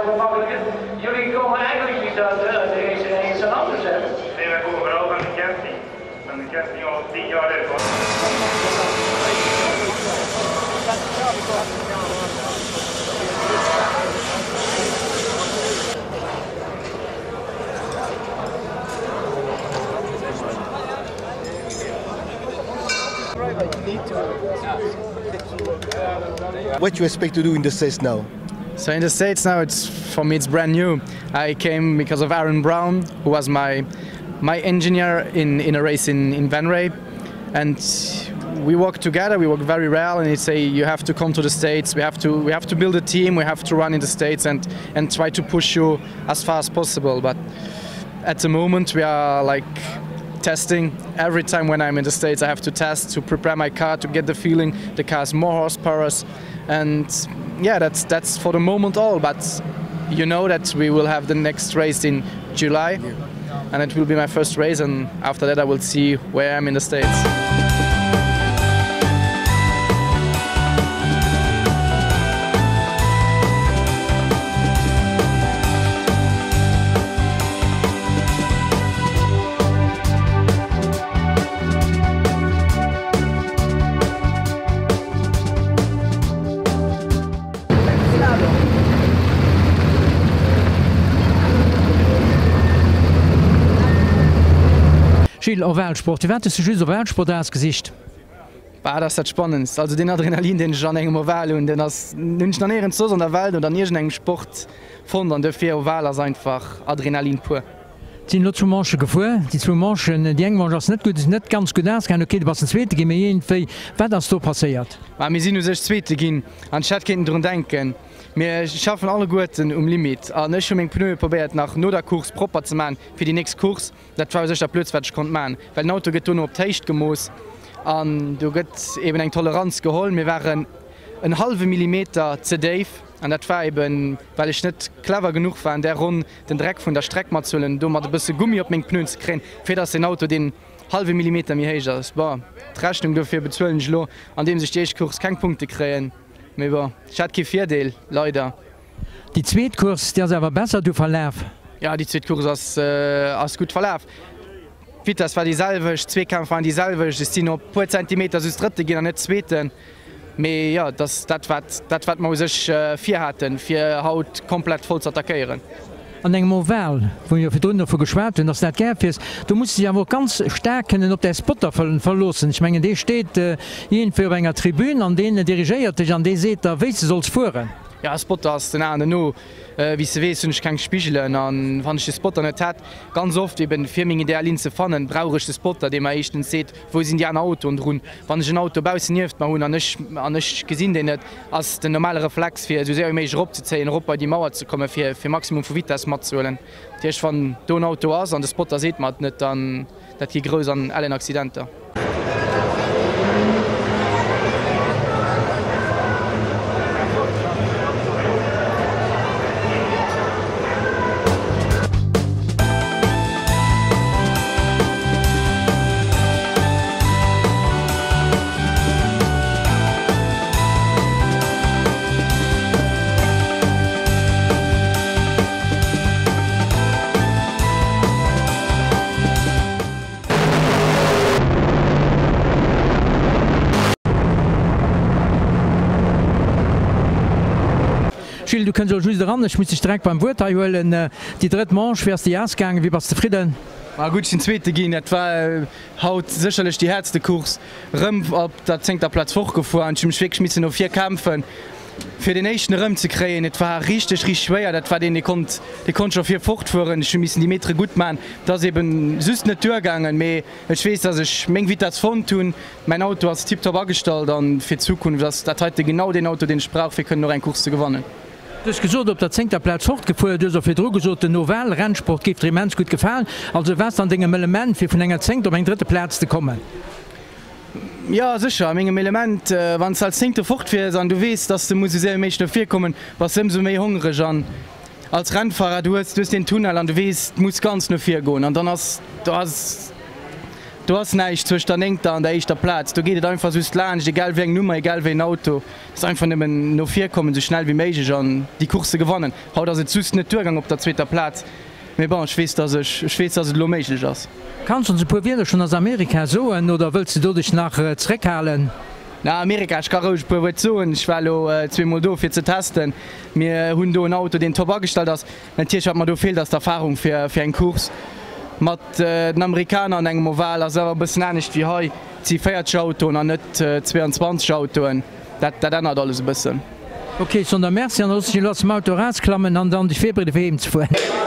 Hoe makkelijk is het? Jullie komen eigenlijk niet uit de, uit de race en eens anders hè? Nee, wij komen vooral van de camping. Van de camping al 10 jaar ervaring. What you expect to do in the States now? So in the States now, it's for me it's brand new. I came because of Aaron Brown, who was my my engineer in, in a race in, in Venray. And we work together, we work very well, and he say you have to come to the States, we have to we have to build a team, we have to run in the States and, and try to push you as far as possible. But at the moment we are like testing every time when I'm in the States I have to test to prepare my car to get the feeling the car has more horsepower and yeah that's that's for the moment all but you know that we will have the next race in July yeah. and it will be my first race and after that I will see where I'm in the States. Gilles, Ovalsport, firwat hues de just Ovalsport ausgesicht? Bah, dat ass dat Spannendst. Also deen Adrenalin, deen ech an engem Oval hunn, deen ass, hunn ech nach néierens soss an der Welt oder an iergendengem Sport fonnt. An dofir, Oval ass einfach Adrenalin pur. Et sinn elo zwou Manchë gefuer. Déi zwou Manchen, déi eng Manche ass net gutt, net ganz gutt ausgaangen. Ok, du bass den Zweete ginn, mee iergendwéi, wat ass do passéiert? Bah, mir sinn u sech Zweete ginn an ech hätt kéinten drun denken. Mir schaffen alleguerten um Limit an ech hu meng Pneue probéiert nach no der Course propper ze maachen fir déi nächst Course. Dat war u sech dat Blödst wat ech konnt maachen, well den Auto gëtt dono op d'Héicht gemooss an do gëtt eben eng Toleranz geholl. Mir waren en hallwe Millimeter ze déif an dat war eben well ech net clever genuch war an där Ronn den Dreck vun der Streck matzehuelen, domat e bësse Gummi op meng Pneuen ze kréien, fir dass den Auto deen hallwe Millimeter méi héich ass. Bon, d'Rechnung dofir bezuelen ech elo, andeems ech déi éischt Course keng Punkte kréien. Mee bon, ech hat kee Virdeel, leider. Déi zweet Course, déi ass awer besser du verlaf. Jo, déi zweet Course ass ass gutt verlaf. D'Vitess war déi selwecht, d'Zweekämpf waren déi selwecht. Ech sinn op puer Zentimeter just Drëtte ginn an net Zweeten. Mee jo, et ass dat wat dat wat mer u sech virhaten, fir haut komplett voll ze attackéieren. An engem Oval, wou mir jo virdrun dovu geschwat hunn, dass de dat gär fiers, do muss de dech awer och ganz staark kënnen op däi Spotter verloossen. Ech mengen, dee steet iergendwéi op enger Tribün an deen dirigéiert dech an dee seet der, wéi s de solls fueren. Jo, Spotter ass den Aen no. Wéi s de weess, hunn ech keng Spigelen an wann ech de Spotter net hätt, ganz oft eben fir meng ideal Linn ze fannen, brauch ech de Spotter, dee mer éischtens seet, Wou sinn déi aner Autoen drun? Wann ech en Auto baussen nieft mer hunn an ech an ech gesinn deen net, ass den normale Reflex fir esou séier wéi méiglech eropzezéien, erop bei déi Mauer ze kommen, fir fir Maximum vu Vitess matzehuelen. Dat heescht, wann do en Auto ass an de Spotter seet mer et net, dann dat gi grouss an ellen Accidenter. Gilles, du kënns elo just eran, ech muss dech direkt beim Wuert hei huelen. Déi drëtt Manche, wéi ass déi ausgaangen? Wéi bass zefridden? Ma gutt, ech sinn Zweete ginn. Dat war haut sécherlech déi häertste Course. Erëm op der zéngter Plaz fortgefuer an ech hu mech wierklech missen no vir kämpfen, fir deen éischten erëm ze kréien. Et war richteg, richteg schwéier. Dat war deen, dee konnt, dee konnt scho vir fortfueren. Ech hu missen déi Metere gutt maachen. Et ass eben just net duergaangen, mee ech weess, dass ech meng Vitess fonnt hunn. Mäin Auto ass tiptop agestallt an fir d'Zukunft ass dat heite genau deen Auto, deen ech brauch, fir kënnen och eng Course ze gewannen. Du hues gesot, op der zéngter Plaz fortgefuer. Du hues och virdru gesot, den Oval-Rennsport géif der immens gutt gefalen. Also waars de an dengem Element, fir vun enger zéngter op eng drëtte Plaz ze kommen? Jo, sécher, a mengem Element. Wann s de als Zéngte fortfiers an du weess, dass de muss esou séier wéi méiglech no vir kommen, bass de ëmsou méi hongreg. An als Rennfahrer, du hues, du hues deen Tunnel an du weess, et muss ganz no vir goen. An dann ass, do ass. Do ass näischt zwëscht der néngter an der éischter Plaz. Do geet et einfach just laanscht, egal wéi eng Nummer, egal wéi en Auto. Et ass einfach nëmmen no vir kommen, esou schnell wéi méiglech an déi Course gewannen. Haut ass et just net duergaang op der zweeter Plaz, mee bon, ech weess, dass ech, ech weess, dass et elo méiglech ass. Kanns ons e puer Wierder schonn aus Amerika soen oder wëlls de do dech nach zeréckhalen? Na, Amerika, ech ka roueg e puer Wuert soen. Ech war elo zweemol do fir ze testen. Mir hunn do en Auto, deen top agestallt ass. Natierlech, wat mer do feelt, ass d'Erfarung fir fir eng Course mat den Amerikaner an engem Oval ass awer e bëssen anescht wéi hei. Et si 40 Autoen an net 22 Autoen. Dat dat ännert alles e bëssen. Ok, ech soen der Merci an da looss ech dech elo aus dem Auto erausklammen an dann dech virbereede fir heem ze fueren.